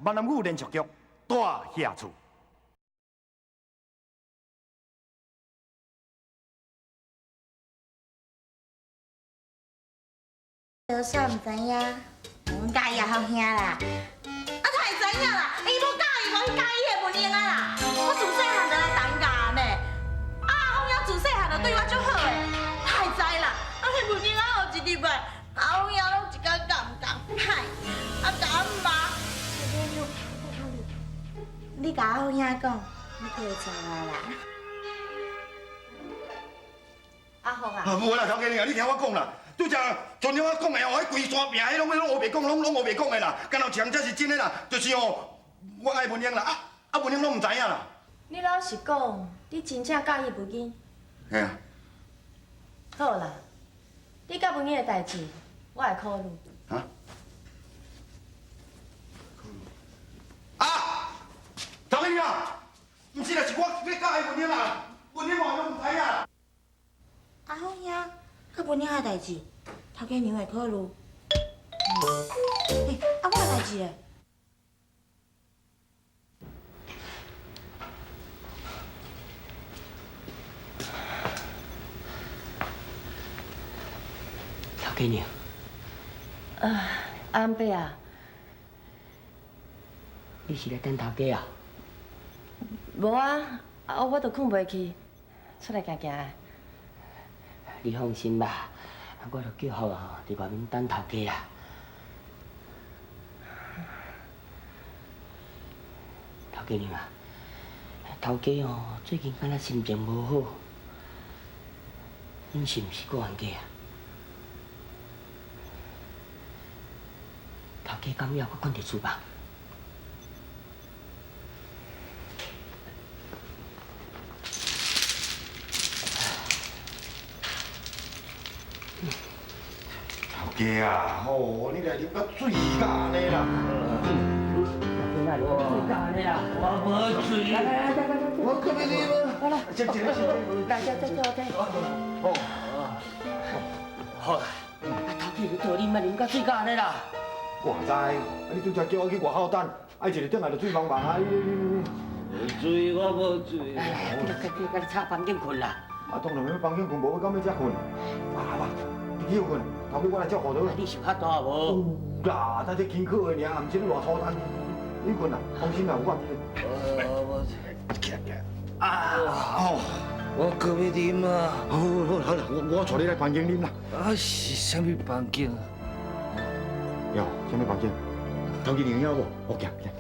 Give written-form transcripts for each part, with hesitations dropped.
闽南語連續劇《大額厝》。有啥毋知影？阮佮意阿福兄啦，啊，他會知影啦，伊無佮意，無去佮意彼个文英啊啦。我自細漢就來等教呢，啊，阿福兄自細漢就對我足好的，他會知啦。啊，彼文英啊，有一日來，阿福兄攏一工共共歹，啊，共阮媽。你共阿福兄講，你替伊娶我啦。阿福啊，啊，無啦，頭家娘，你聽我講啦。拄才陣我講的哦，彼規山坪彼攏攏烏白講，攏攏烏白講的啦。敢若像這是真的啦，就是哦，我愛文英啦，啊啊文英攏毋知影啦。你老實講，你真正佮意文英？嘿啊。好啦，你佮文英的代誌，我會考慮。啊？啊！頭家娘，毋是啦，是我欲佮意文英啦，文英嘛攏毋知影。阿福兄，佮文英的代誌，頭家娘會考慮。欸，啊，我的代誌咧？頭家娘。啊，阿伯啊。你是來等頭家啊？無啊，啊，我都睏袂去，出來行行。你放心吧，我就叫福啊，佇外面等頭家啊。頭家娘啊，頭家哦，最近敢若心情無好，阮是毋是閣冤家啊？頭家敢猶閣睏佇廚房？頭家啊，吼，你來啉甲醉甲按呢啦！醉甲按呢啦！我無醉。來來來來來，我閣欲啉啊！好啦，這這這，來這這這這。哦，好啦，啊頭家你倒啉啊，啉甲醉甲按呢啦！我知，啊你拄才叫我去外口等，啊一日轉來就醉茫茫啊！你你你，無醉，我無醉。來來，去去去，佮你吵房間睏啦。啊，當然欲房間睏，無欲到欲遮睏。啊吧，你去睏，頭家我來照顧倒。你想較大無？有啦，咱這輕巧的爾，毋是你偌粗重。你睏啦，放心啦，有我佇。我起來起來。啊哦，我閣欲啉啊！好，好，好啦，我帶你來房間啉啦。啊，是啥物房間啊？喲，啥物房間？頭家娘曉無？我行行行。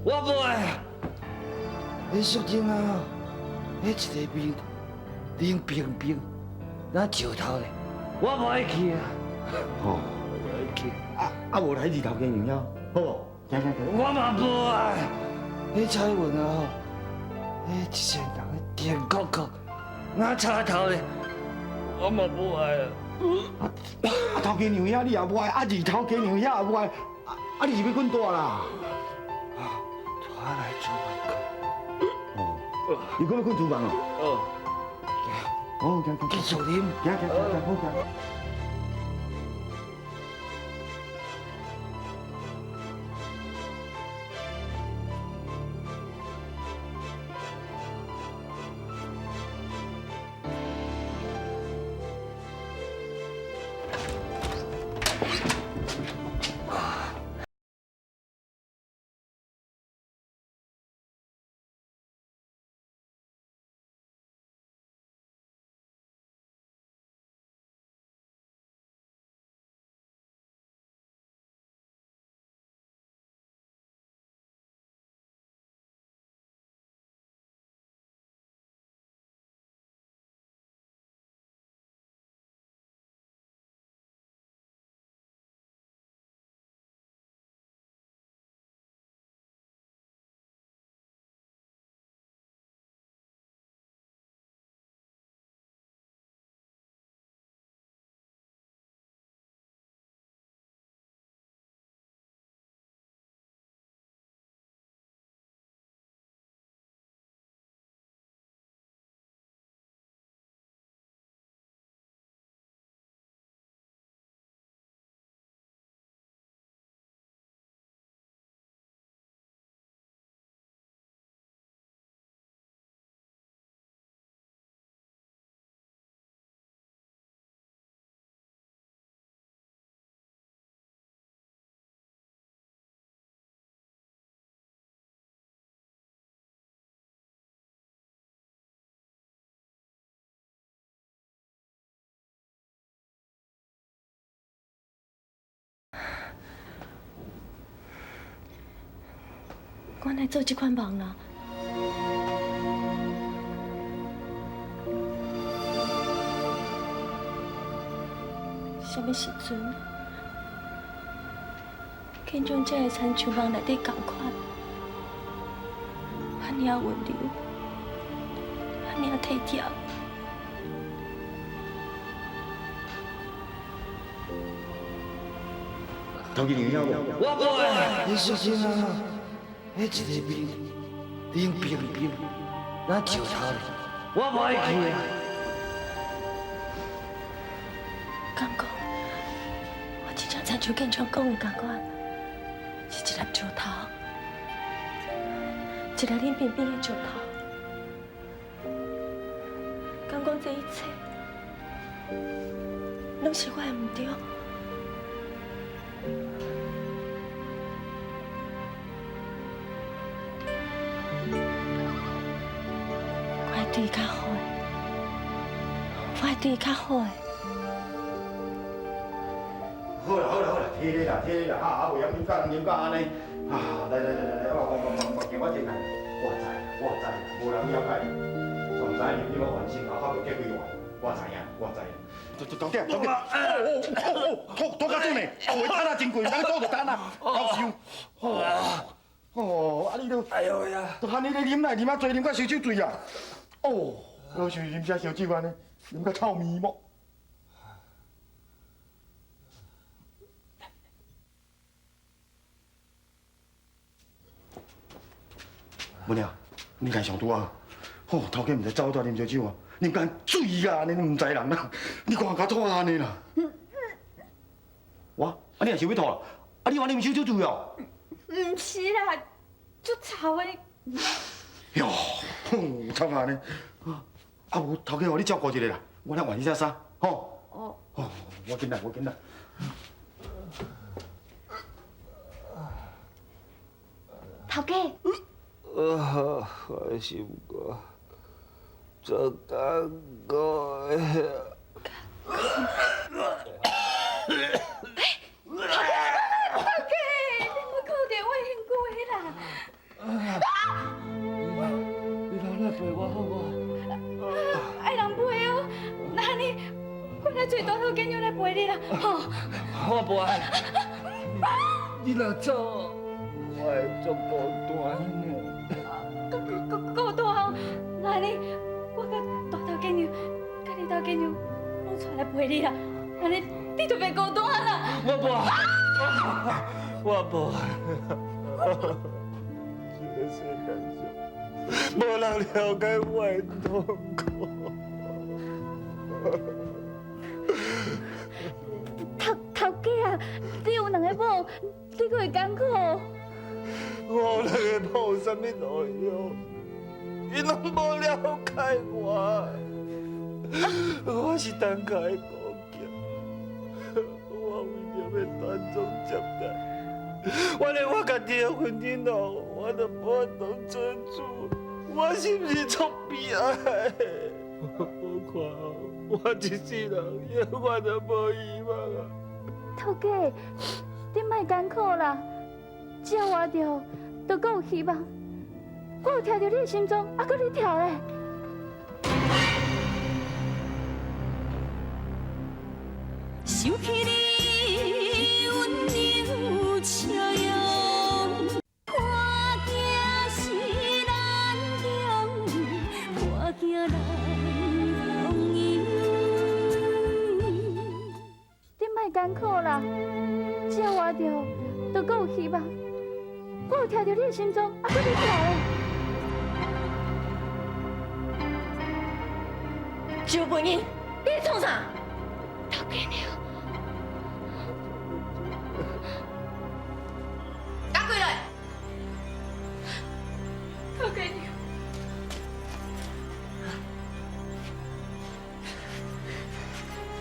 我無愛。彼淑珍啊，彼一個面冷冰冰，若石頭咧，我無愛去啊。吼，無愛去。啊啊，無來二頭家娘遐，好無？行行行。我嘛無愛。彼彩雲啊，彼一世人電摳摳，若插頭咧，我嘛無愛啊。啊，頭家娘遐你也無愛，啊二頭家娘遐也無愛，啊啊你是欲睏佗啦？啊，帶來廚房睏。哦，你閣欲睏廚房哦？哦。好，行行。繼續啉。行行行行，好行。我哪會做這款夢啊？啥物時陣，建章才會親像夢內底仝款，遐爾仔溫柔，遐爾仔體貼。頭家娘有影無？我無愛。你淑貞啊，彼一个面冷冰冰，若石头咧，我無愛去啊。敢講，我真正親像建章講的仝款，是一粒石頭，一粒冷冰冰的石頭。敢講這一切，攏是我的毋對。我會對伊較好的，我會對伊較好的。好啦好啦好啦，體諒啦體諒啦，啊啊，袂曉啉甲啉甲按呢，啊，來來來來來，我我我我我我進來，我知我知，無人了解你，煞毋知影你我完成後，還袂結幾偌，我知影我知影。頭頭頂頭頂，哦哦哦，吐吐較準呢，哦，會等啊真貴，毋通吐就等啊，夭壽。哦，啊你都，哎呦呀，都按呢咧啉來啉啊濟，啉到燒酒醉啊。哦，我想啉啥燒酒按呢？啉甲臭面膜。文娘，你敢上拄啊？吼，头家毋知走倒啉烧酒啊，啉甲醉啊，你毋知人啦。你看甲吐按呢啦。我，啊你也想欲吐啦？啊你话啉烧酒醉哦？毋是啦，足臭的。哟，哼，臭按呢。啊无，头家予你照顾一下啦，我来换一下衫，吼。哦。哦，我紧来，我紧来。头家。啊，我的心肝足艰苦的。头家，你莫哭著我的身躯啦。你老来陪我好无？爱人陪哦，那按呢，我来找大头家娘来陪你啦，吼。我无爱。你若走，我会足孤单的。孤单，那按呢，我佮大头家娘、佮二头家娘拢出来陪你啦，按呢你就袂孤单啦。我无爱，我无爱。这个世界上，无人了解我的痛苦。头头家啊，你有两个某，你阁会艰苦？我有两个某有啥物路用？𪜶拢无了解我，我是单脚的孤儿，我为著欲传宗接代，我连我家己的婚姻哦，我都无法度做主，我是毋是足悲哀？我看我一世人永远都无希望啊！头家，你莫艰苦啦，只要活著，就阁有希望。我有听著你的心脏，犹阁咧跳咧。想起你温柔笑容，破镜是难中，破镜来逢迎。你莫艰苦啦，只要活著，就阁有希望。我有听著你的心脏，犹阁咧跳咧。周文英，你咧创啥？头家娘，赶过来！头家娘，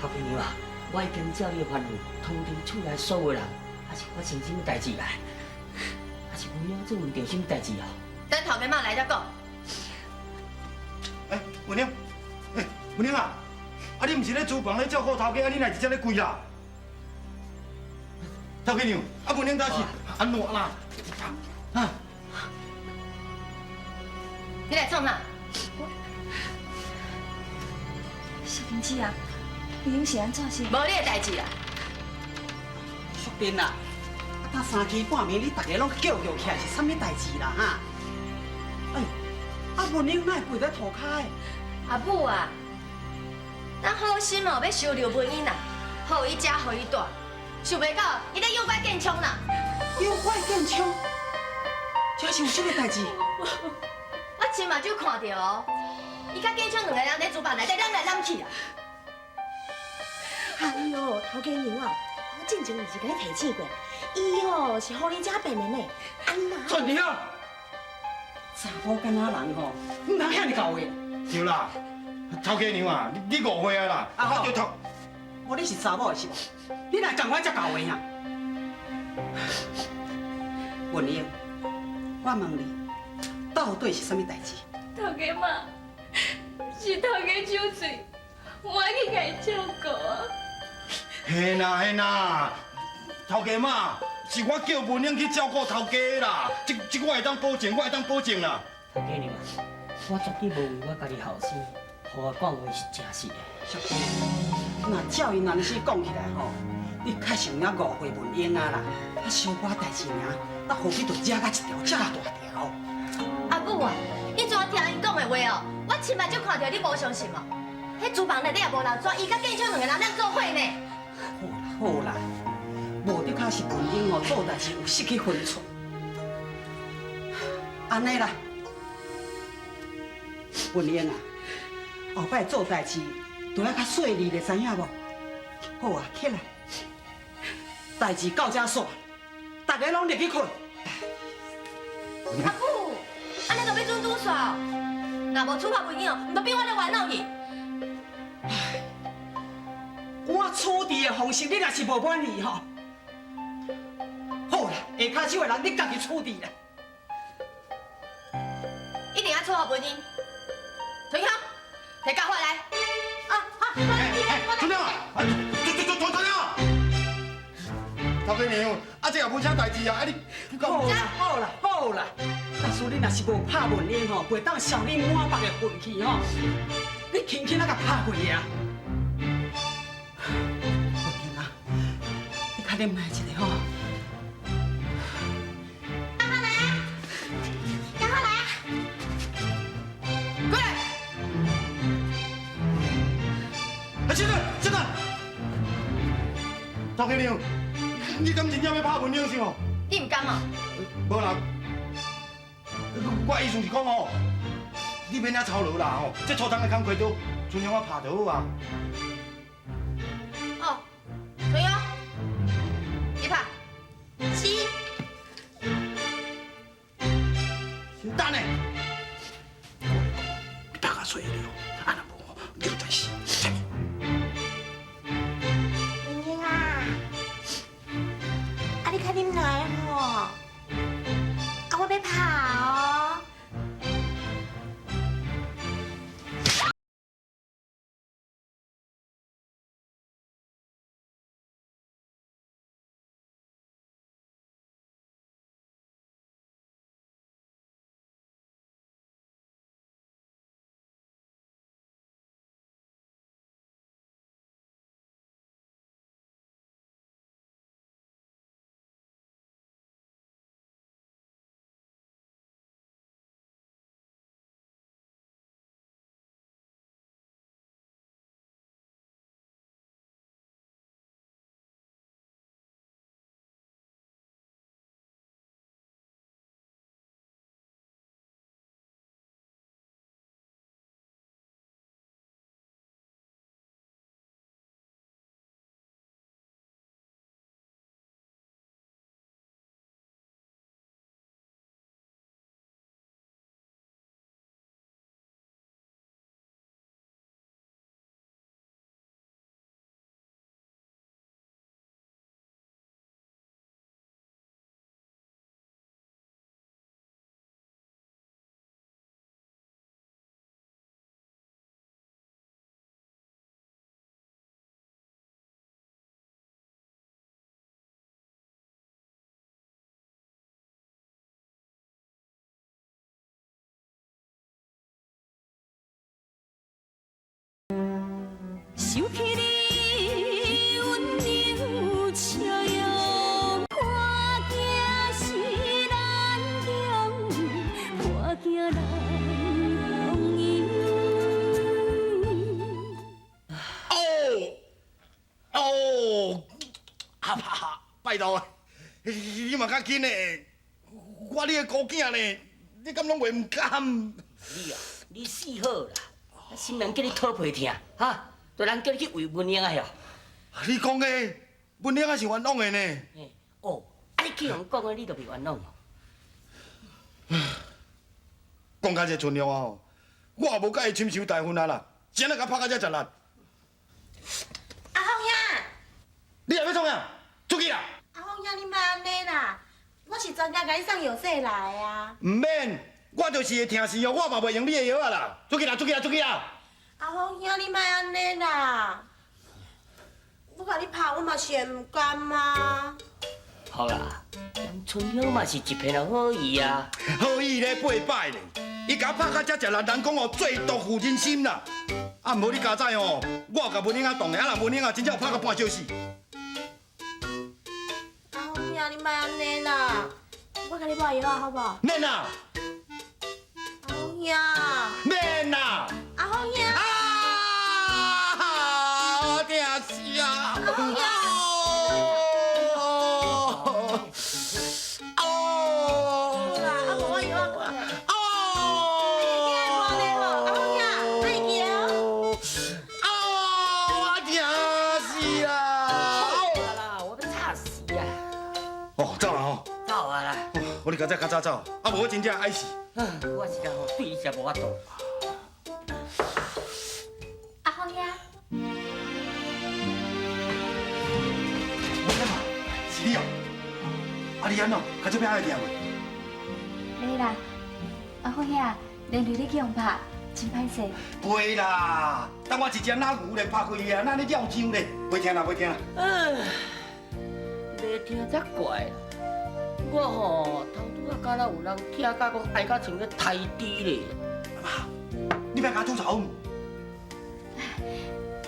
头家娘啊，我已经照你的吩咐，通知厝内所有人，啊是发生啥物代志啊？啊是文娘做遇著啥物代志哦？等头家妈来才讲。欸，文娘，欸，文娘啊，啊你毋是咧厨房咧照顾头家，啊你哪会伫遮咧跪啦？头家娘，啊文娘当时按怎啦？啊？你來創啥？淑萍姊啊，文英是按怎是？無你的代誌啦。淑萍啊，啊，今三更半暝你逐家攏叫叫起來是啥物代誌啦？哈？哎，啊文英哪會跪佇塗跤的？阿母啊，咱好心哦，欲收留文英啦，予伊食，予伊蹛，想袂到伊咧誘拐建昌啦。誘拐建昌？這是有這个代誌？我親目睭看著哦，伊佮建昌兩个人佇廚房內底攬來攬去啊。哎喲，頭家娘啊，我進前毋是共你提醒過，伊吼是予你遮變的呢。按那？春香，查某囡仔人吼，毋通遐爾厚話。對啦，頭家娘啊，你誤會啊啦。啊對頭。無你是查某的是無？你哪會仝款遮厚話啊？文英，我問你，到底是啥物代誌？頭家媽，是頭家手喙，我去共伊照顧啊。嘿啦嘿啦，頭家媽，是我叫文英去照顧頭家啦，這我會當保證，我會當保證啦。頭家娘，我絕對無為我家己後生，予我講話是誠實的。淑萍，若照𪜶按呢講起來吼，你確實有影誤會文英啊啦。啊，小可代誌爾，啊，予你就惹甲一條遮大條。阿母啊，你怎聽𪜶講的話哦？我親目睭看著你無相信哦。彼廚房內底也無人，怎伊佮建昌兩个人兩做伙呢？好啦好啦，無的確是文英哦做代誌有失去分寸。按呢啦，文英啊，後擺做代誌都要較細膩咧，知影無？好啊，起來，代誌到這煞，大家攏入去睏。阿母，按呢就欲准拄煞，若無處罰文英哦，毋就變我咧冤枉去。我處置的方式，你若是無滿意吼，好啦，下跤手的人你家己處置啦。一定愛處罰文英。陳香，提教法來。啊啊！春娘啊，春春娘，頭家娘，啊這也無啥代誌啊，啊你，好啦好啦好啦，假使你若是無拍文英吼，袂當消你滿腹的憤氣吼，你輕輕仔共拍過去啊。文英啊，你較忍耐一下吼。趕快來啊！趕快來啊！過來。啊，先生，先生，頭家娘，你敢真正欲拍文英是無？你毋甘哦？無啦，我意思是講哦，你免遐操勞啦吼，這粗重的工課都春香我拍就好啊。哦，春香，你拍。是。等下，我講，大家細了，啊若無你就死。文英啊，啊你較忍耐吼，啊我欲拍哦。想起你溫柔笑容，破鏡是難中，破鏡來逢迎。哦哦，阿爸，拜託，你嘛較緊嘞，我你的姑囝呢，你敢攏袂毋甘？你啊，你死好啦！新人叫你討皮疼，哈，就人叫你去為文英啊！你講的文英仔是冤枉的呢？哦，啊你去予人講的，你就袂冤枉。講到這春香啊，我也無佮伊深仇大恨啊啦，是按怎共拍甲這食力？阿鳳兄，你也欲創啥？出去啦！阿鳳兄，你莫按呢啦，我是專工共你送藥水來啊。毋免，我就是會疼死哦，我嘛袂用你的藥仔啦。出去啦，出去啦，出去啦！阿鳳兄，你莫按呢啦，我共你拍，我嘛是會毋甘啊。好啦，楊春香嘛是一片好意啊。好意咧八擺咧，伊共我拍甲遮食力，人講哦最毒婦人心啦。啊，毋過你佳哉哦，我有共文英仔擋的，啊若文英仔真正有拍到半小死。阿鳳兄，你莫按呢啦，我共你抹藥仔好無？免啦。阿鳳兄。免啦。阿鳳兄。啊！疼死啊！阿鳳兄。哦。好啦，啊無我藥仔過來。哦。你會記得抹咧吼，阿鳳兄，你會記得哦。哦，我疼死啦！好啦，我欲吵死啊！哦，走啦吼。走啊啦！我你較早較早走，啊無我真正愛死。我實在吼對你真無法度。阿鳳兄，是你哦，啊你按怎？較這邊愛疼袂？袂啦，阿鳳兄，連累你去予拍，真歹勢。袂啦，當我一隻老牛咧拍開伊啊，那咧繞上咧，袂疼啦，袂疼啦。袂疼才怪。我吼頭拄仔敢若有人疼甲講哀甲像咧刣豬咧。阿媽，你欲共我吐槽？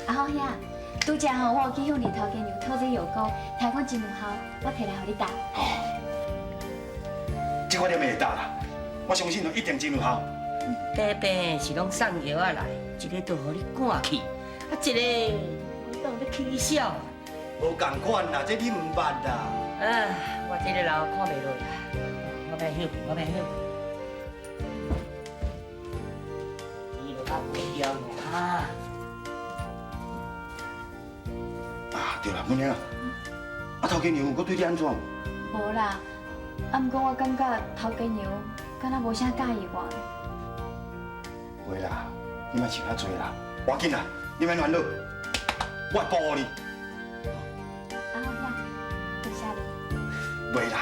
阿鳳兄，拄才吼我有去向二頭家娘討這藥膏，聽講真有效，我提來予你打。哦，這我念會打啦，我相信哦，一定真有效。白白是攏送藥仔來，一个就予你趕去，啊一个我當咧起痟。無仝款啦，這你毋捌啦。啊，我這个老看袂落啦，我欲歇困，我欲歇困。你就較袂曉爾。啊，對啦，文英啊，啊頭家娘閣對你按怎？無啦，啊，毋過我感覺頭家娘敢若無啥佮意我。袂啦，你莫想遐濟啦，無要緊啦，你免煩惱，我會保護你。阿鳳兄，多謝你。袂啦，